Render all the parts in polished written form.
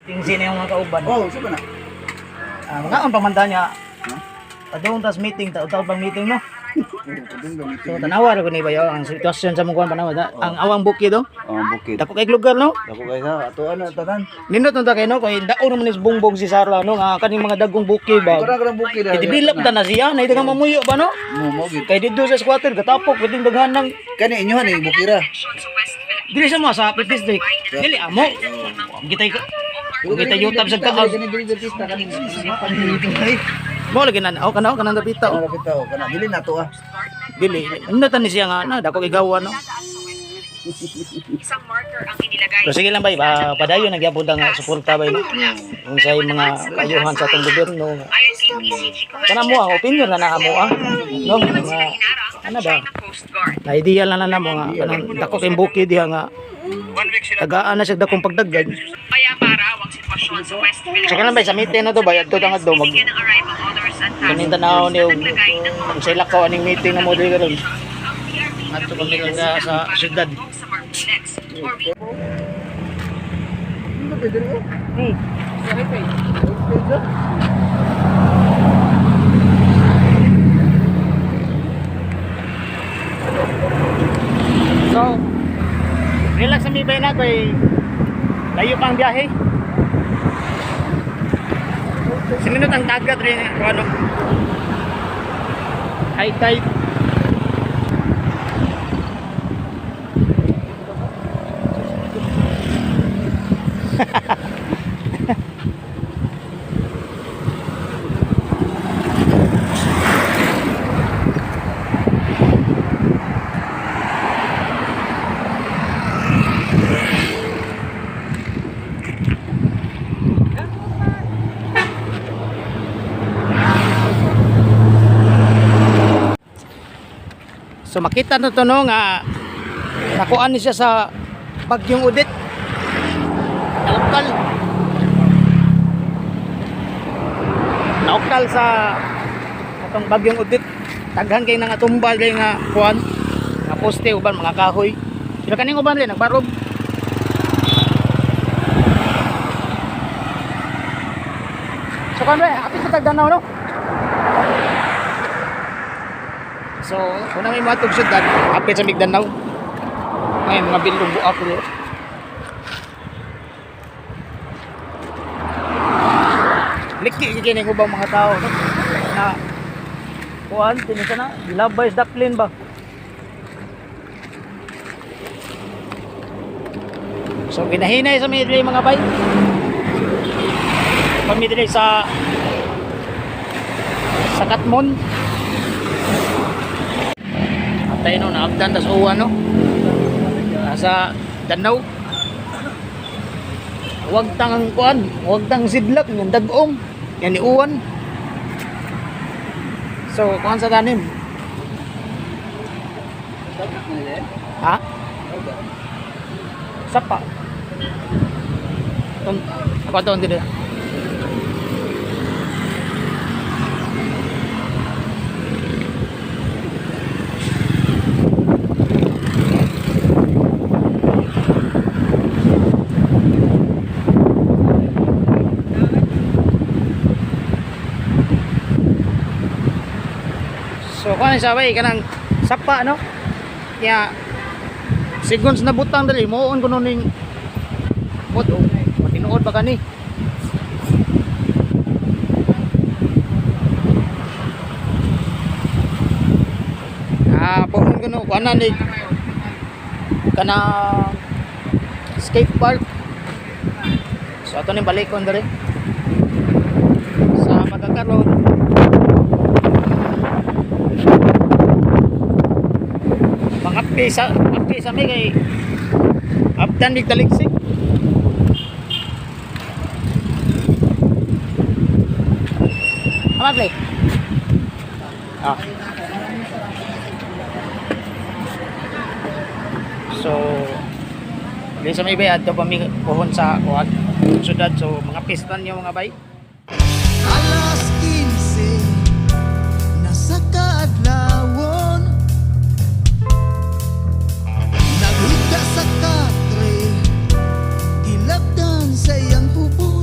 Tingsi na yung mga kauban. Oh, sa ba na? Ah, mga ang pamanda niya. Padung tas meeting, taud-taud pang meeting, no. So tanawa ra ko ni ba yo ang sitwasyon sa mong kuan panawa. Ang awang bukid do. Oh, bukid. Dako kay lugar, no. Dako kay sa ato ano tanan. Nindot nung ta kay no kay daon naman is bongbong si Sarah, no, nga kaning mga dagkong bukid ba. Kana kanang bukid. Kay develop ta na siya, na ka mamuyo ba, no? Mo mo gid. Kay didto sa squatter katapok pwedeng daghan ng Kani inyo ni bukira. Dili sa mga sa Apit District. Dili amo. Ang gitay ka. Ang gitay yutab sa taag. Kani dili dili kani. Mo lagi na oh kana kanang dapita oh. Kana kita oh, kana dili na to ah. Dili. Ano tan ni siya nga na dako kay gawa, no. Isang marker ang inilagay. Pero sige lang bay, ba, padayon nagyapon ta nga suporta bay, no. Kung sa mga kayuhan sa atong gobyerno nga. Ayon kay PCG Kana mo ang opinion na naa mo ah. No, Naman nga sila hinarang ano ng ba? China Coast Guard. Na ideal na na mo nga kanang dako kay bukid diha nga tagaan na siya dakong pagdagdag. Kaya para ang sitwasyon sa West Philippine Sige lang bay, sa meeting na to bay, adto ta nga do mag Binigyan ng arrival orders at task kaning tanaw force ni na naglagay ng mga og sa ilakaw aning meeting na mo diri karon. ang PRP Adto kami lang sa syudad. sa Marpilex or Ano pwede rin? So, relax na mi bay na kay layo pa ang biyahe. Sinunod ang dagat rin kung ano. High tide. So makita na to, no, nga nakuan ni siya sa bagyong Udit. Naukal. Naukal sa atong bagyong Udit. Daghan kay nga tumbal kay nga kuan, nga poste uban mga kahoy. Sila kaning uban rin nagbarob. So kan ba, apit pa tagdanaw, no? So, kung may mga tugsyudad, apit sa Migdanao. May mga bilog buak ko. Liki kini ko bang mga tao, no? Na kuan tinita na gilabay sa daplin ba. So ginahinay sa midlay mga bay. Pamidlay sa Katmon. Atay no, naabdan tas uwan, no. Nasa Danau. Huwag tang kuan, huwag tang sidlak ng dagom. Yan ni uwan. So, kuan sa tanim. Ha? Sapa. Tum, ako to hindi nila. So kuan sa bay kanang sapa, no. Kaya seconds na butang dali moon kuno ning bot oh, matinuod ba kani? Ah, pohon kuno kuan na ni kanang skate park. So ato ning balikon dali. Sa pagkakaroon mga pisa mi kay abdan mig taligsik. Ama play. Ah. So di sa may bay adto pa mi pohon sa kuan syudad, so mga pistan niyo mga bay. Alas 15 nasa kaadlawon, naghigda sa katre, gilabdan sa iyang hubon.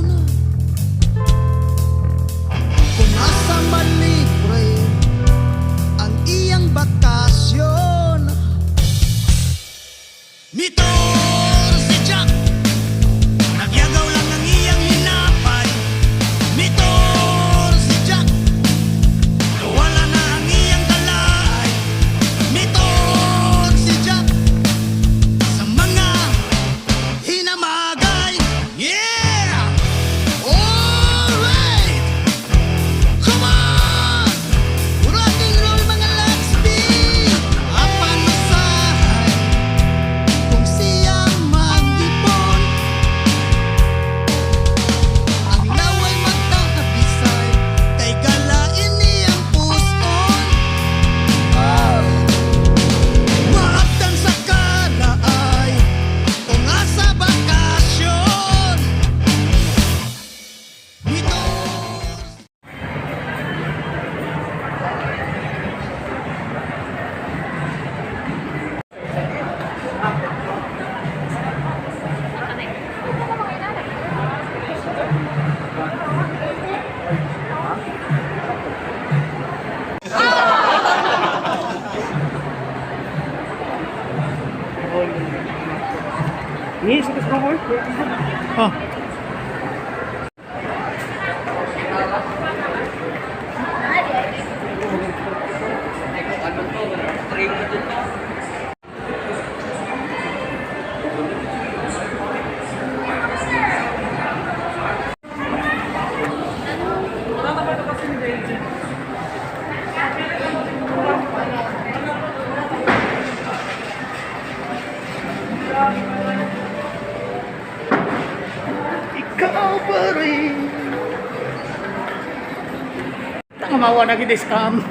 Oh. Ikaw pa rin. Tanga mawa na gid scam.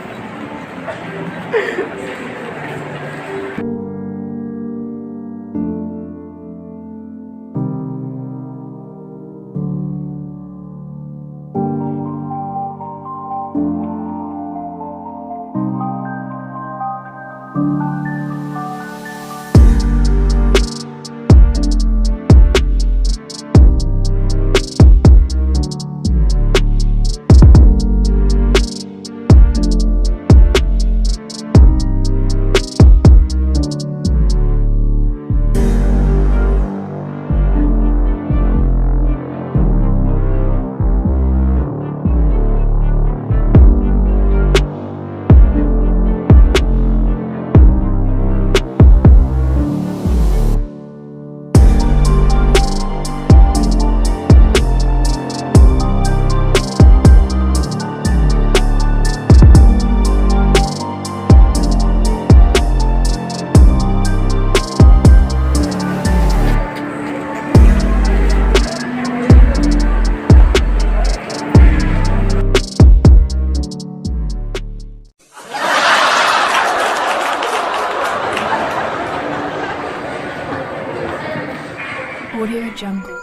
Audio Jungle.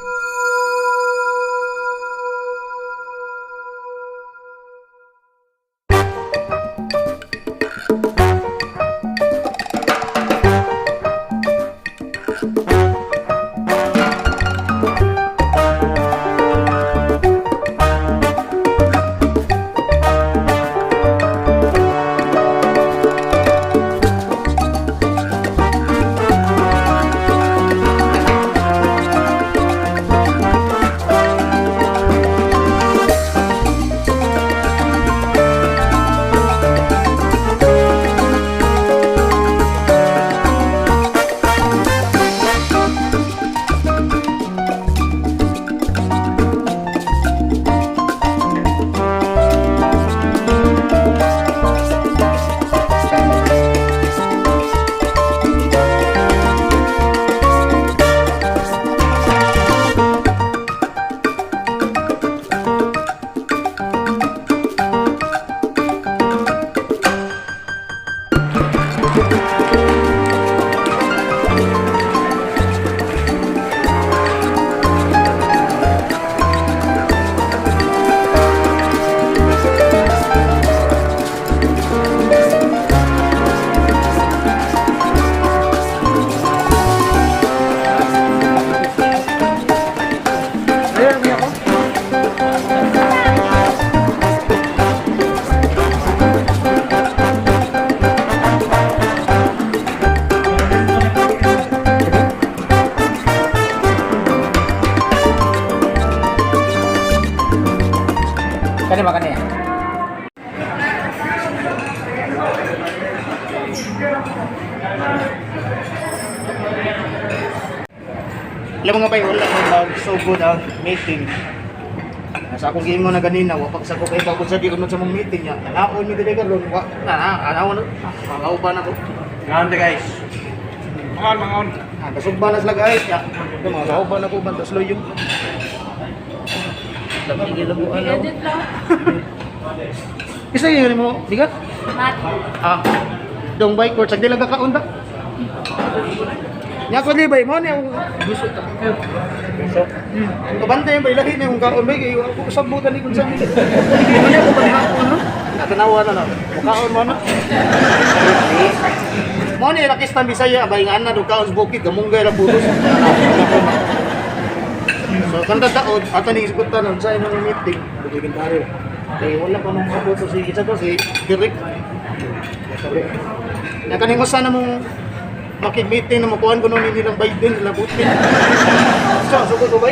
Kani ba kani? Alam mo nga ba, wala ko magsugod ang meeting. Nasa akong giingon na ganina, wa pag ko kay bago sa di sa mong meeting niya. Tanaon mi dili karon, wa na na anaon na ba na ko. Mangaon guys. Mangaon, mangaon. Ah, kasugba na sila guys. Ya, ito mga kauban na ko bantas loyong. I-edit lang. Isa yun mo, bigat? Mat. Ah, dong bike court, sagdi lang kakaon ba? Nya ko di bay mo ni ang gusto ta. Gusto. Kabantay bay lahi ni ang kaon bay kay ako sabutan ni kun sa. Mo ni ako panihapon no. Tanawa na na. Kaon mo na. Mo ni rakistan Bisaya bay nga ana do kaon sa bukid gamunggay ra puros. So kanta taon ato ni isgutan unsa imong meeting bugin. Kay wala pa mong kabuto si isa to si Direk. Nakaningosan na mong makig-meeting na makuhan ko nun nilang Biden, nila Putin. So, sugod ko ba?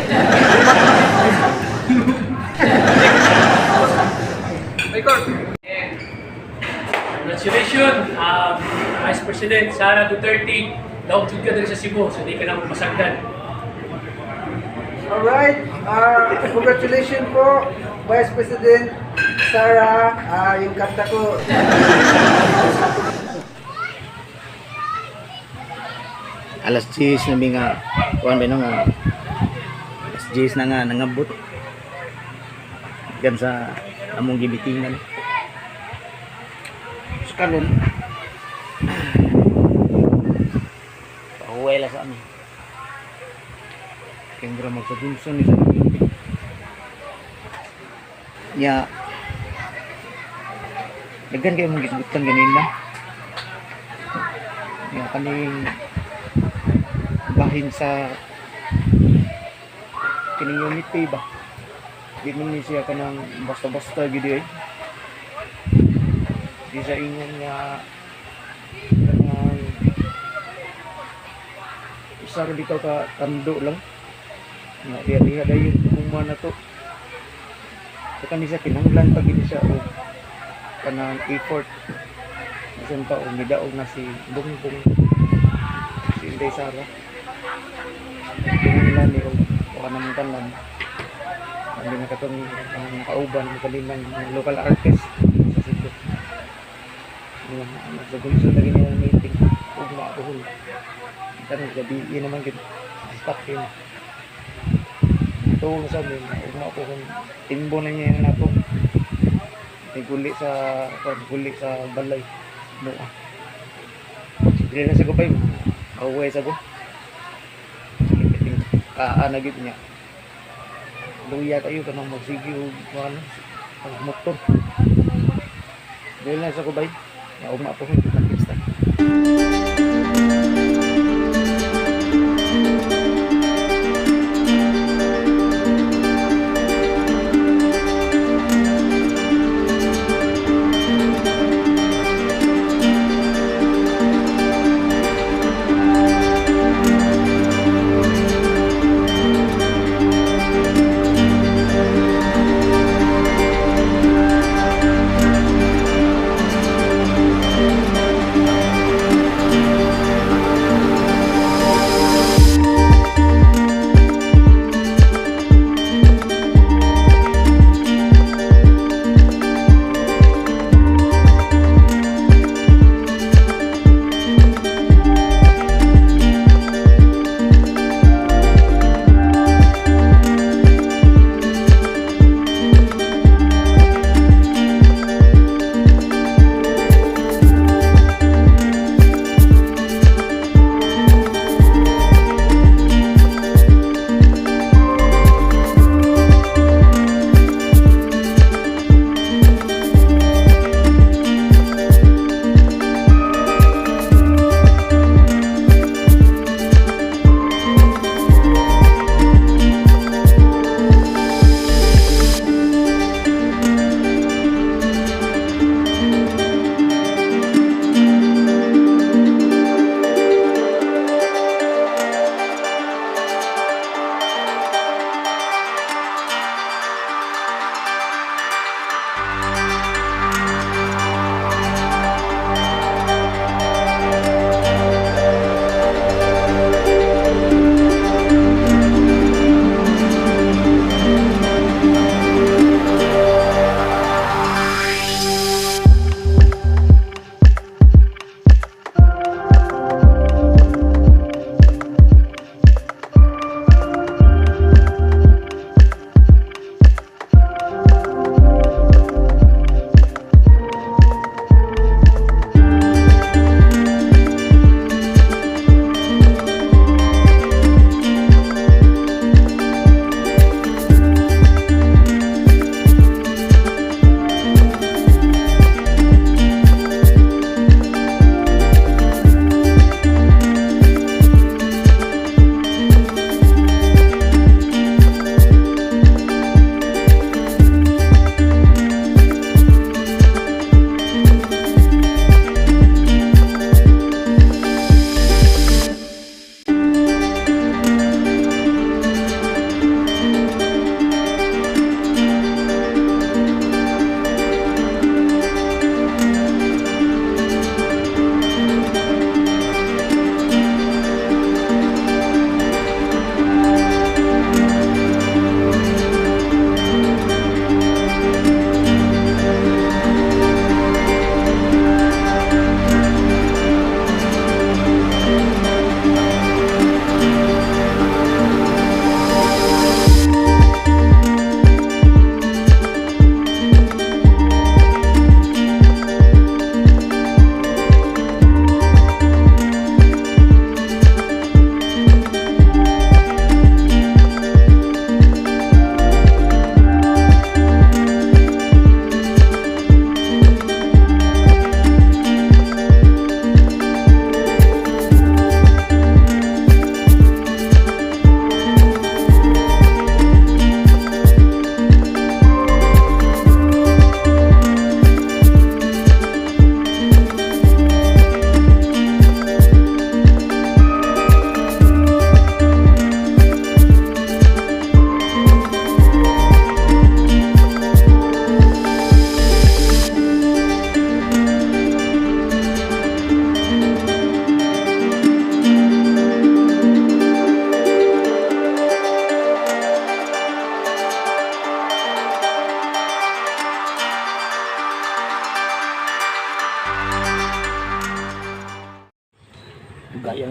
Record. Congratulations, Vice President Sara Duterte. Daog jud ka diri sa Cebu, so di ka na masagdan. Alright, congratulations po, Vice President Sara. Yung kanta ko. Alas 10 na mi nga kuan ba no nga alas 10 na nga nangabot gan sa among gimitingan. So karon pauwi la sa amin. Kendra magsagunson ni sa meeting. Nya daghan kayo mong gisgutan ganina. Nya kaning bahin sa kining unity ba, di man ni siya kanang basta-basta gid eh, di sa ingon nga kanang usa ra bitaw ka tando lang nga diha diha dayon huma na to. So kani siya kinahanglan pa gid siya og kanang effort, bisan pa og midaog na si Bongbong, si Inday Sara, kinahanglan ni og o kanang tanan hindi na katong ang nakauban mo kaninang mga local artist sa Cebu nga nagsagunso na gini ang meeting ug maapuhol karon gabi yun naman gid stuck yun tuong sa amin ug maapuhol timbo na niya yung nato. Guli sa guli sa balay no ah. Dili na sa gubay, away sa go kaa na gid niya. Luya kayo kanang magsige og ano ang motor. Dili na sa gubay ya ugma po kita.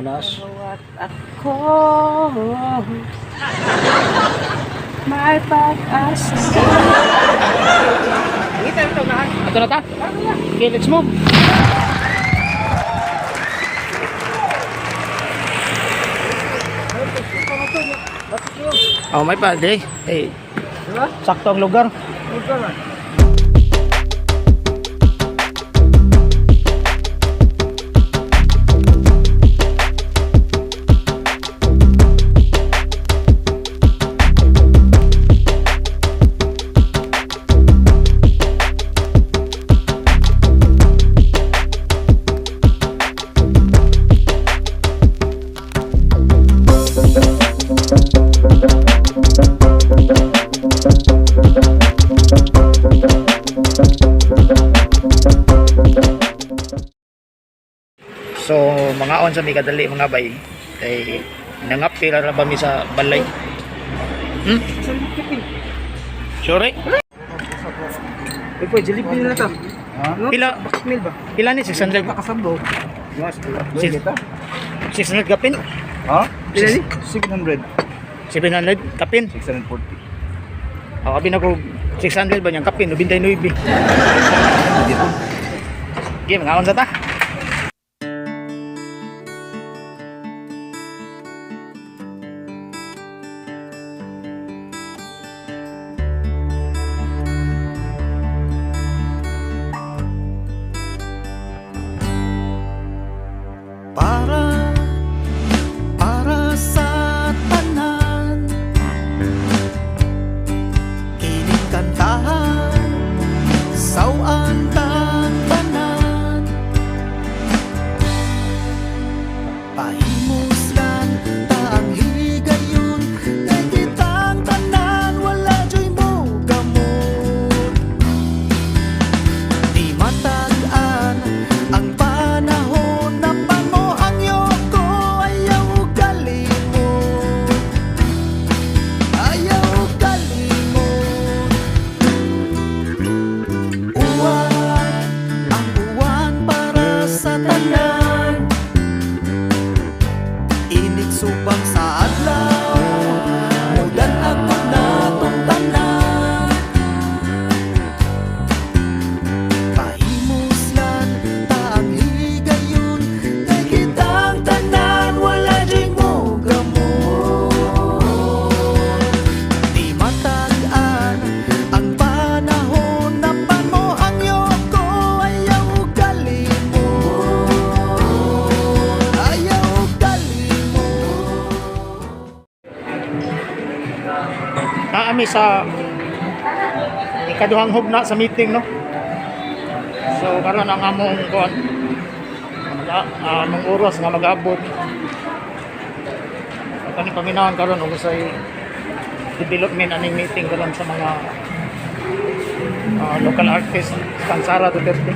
Unas. At ako may pag-asa. Ato na ta? Okay, let's move. Oh, may pa, di. Eh, sakto ang lugar. So, mga on sa mi kadali mga bay. Kay nangapil ra ba mi sa balay? Sure? Eh, po, Jollibee na to. Pila Mil ba? pila ni 600 Nakasambo. 600 kapin? Ha? Pila ni? 600. 700 kapin. 640. Oh, abi na ko 600 ba niyang kapin 99. Okay, mga on sa ta. Para para sa tanan kining kantahan saw-an tang tanan pahimuslan ta ang higayon kay kitang tanan wala joy mo gamot. Di matag-an ang panahon na pamuhangyo ko ayaw kalimot. Ayaw kalimot. Uwan, ang uwan para sa tanan. Inig subang sa adlaw, mudan ako na tong tanan. Pahimuslan ta ang higayon kay kitang tanan wala di mo gamot. Di matag-an ang panahon na pamuhangyo ko ayaw kalimot. Ayaw kalimot. Naami sa ikaduhang hugna sa meeting no. So karon ang among kuan among oras nga mag-abot. Kani paminawon karon og usay development aning meeting karon sa mga local artist kan Sara Duterte.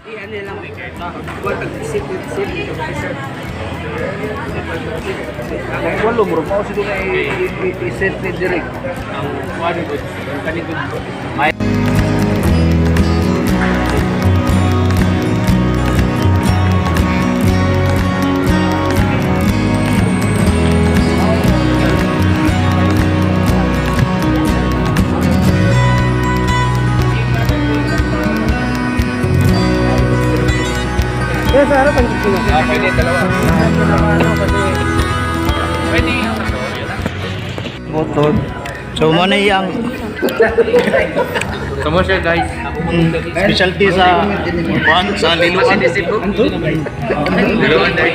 I-ano lang. Huwag pag-isip-isip. Walo mo pa siguro na i-set ni Derek. Ang kuan gud, ang kani gud. Sa harap ang gusto. Ah, pwede, dalawa. Pwede. Button. So mo na yung Tamo siya, guys. specialty sa kuan sa Liloan. Liloan, guys.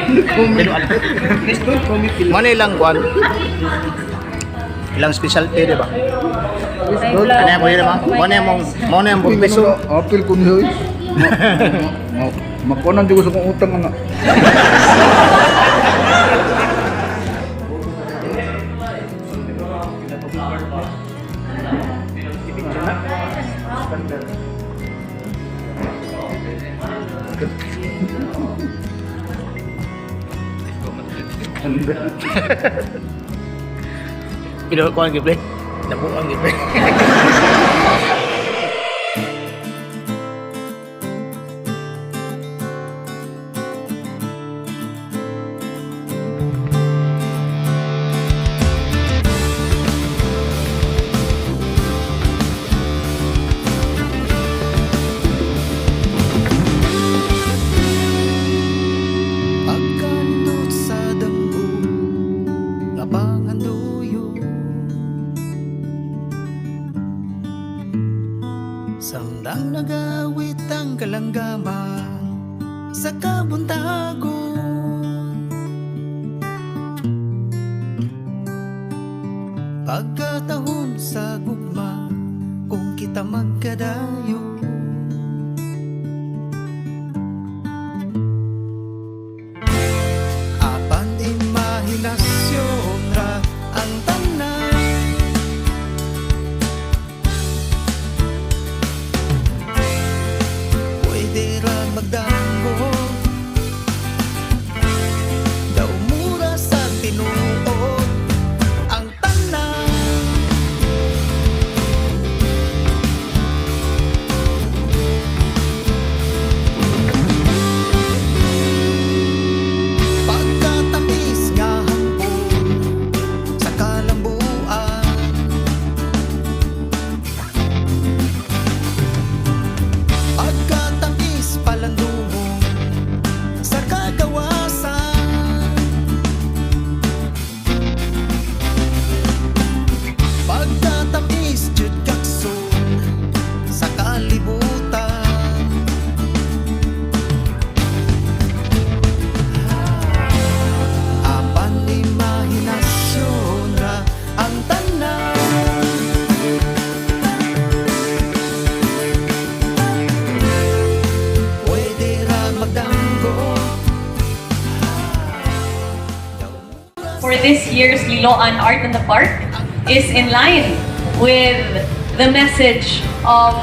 Mo na ilang kuan. Ilang specialty, di ba? Ano mo yun, ma? Mo na yung mo na yung piso. Apil ko niyo. Makunan di ko sa kong utang anak. Pero kuan gyud, pre. Nabuang gyud, pre. Pagkanindot sa damgo nga panganduyo, samtang nagawit ang kalanggama sa kabuntagon. Pagkatahom sa gugma kung kita magkadayo. Apan imahinasyon ra ang tanan. Pwede ra magdamgo, daw mura sa tinuod ang tanan. Pagkatamis nga hangpon sa kalambuan, pagkatamis palandungon sa kagawasan, pagkatamis jud kakson sa kalibutan. Apan imahinasyon ra ang tanan. Pwede ra magdamgo. For this year's Liloan Art in the Park is in line with the message of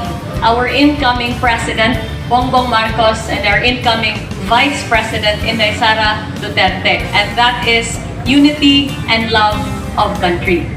our incoming President Bongbong Marcos and our incoming Vice President Inday Sara Duterte, and that is unity and love of country.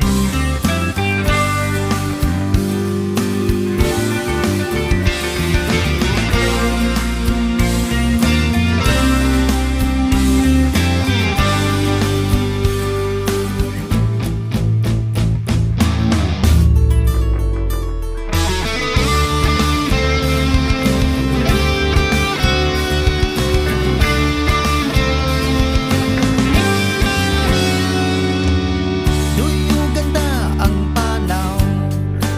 Duyo ganda ang panaw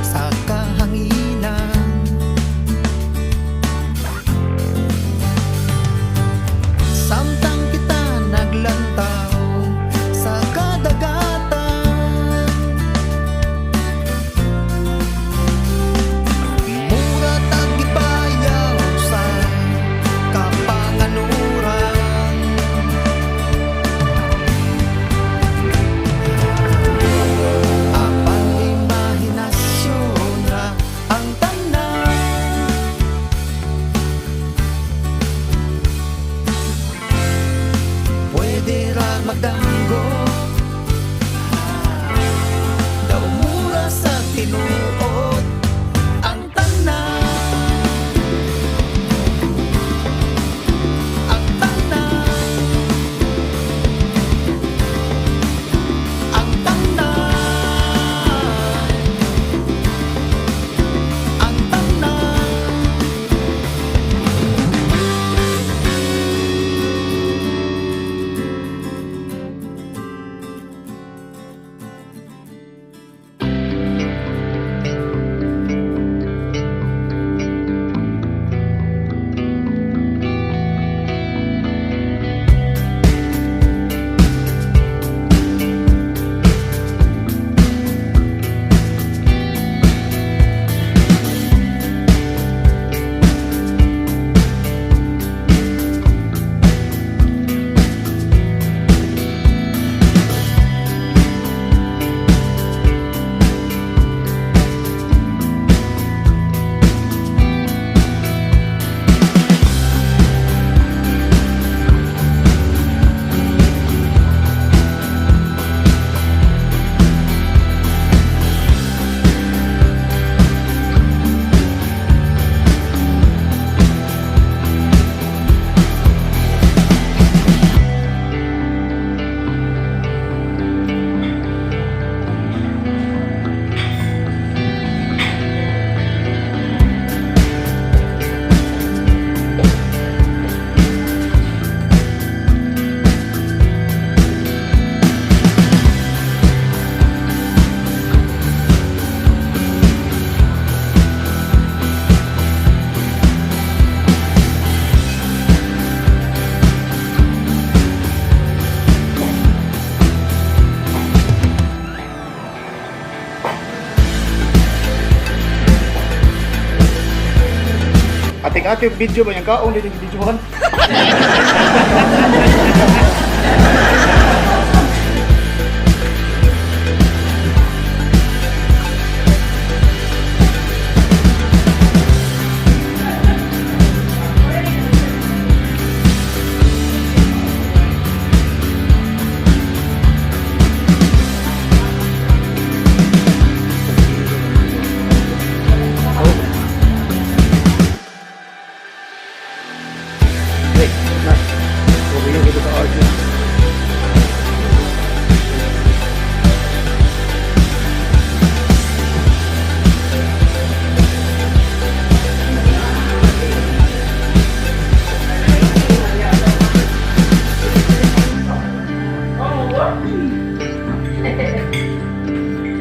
sa kahanginan. Samtang kita naglantaw sa kadagatan, mura tag-ibayaw sa kapanganuran. Apan imahinasyon ra ang tanan. Pwede ra magdamgo, daw mura sa tinuod ang tanan. Ang tanan. Ang tanan. Ang tanan. Tig-ati yung video ba yung kaon din yung videohan. Wait, na. Okay, yung dito sa RG.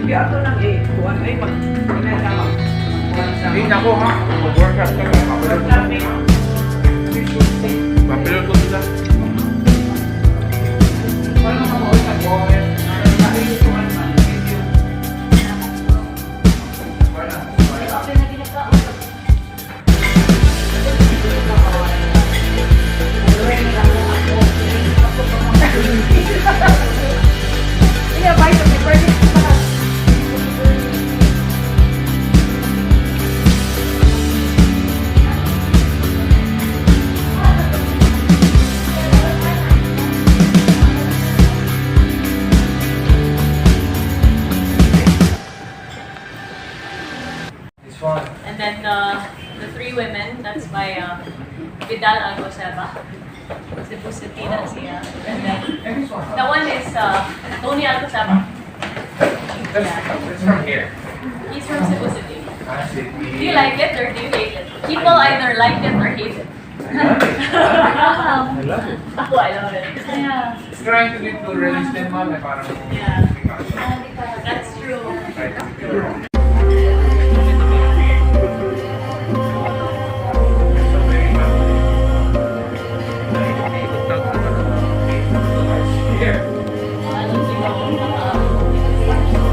Sige, ato lang eh. Kuan ay mag inatama. Hindi na ako ha. Mag-workout ka. Papilot ko sila. Yeah, bye. Happy birthday. This one. And then the three women, that's by Vidal Alcoseba. Cebu City na siya. And then And this one. the one is Tony Alcoseba. That's from here. He's from Cebu City. Ah, city. Do you like it or do you hate it? People either like it or hate it. I love it. Ako, I love it. Yeah. It's trying to be pluralist din, ma'am. Eh, parang Yeah. That's true. Try to be pluralist. So very happy. Here. I love you.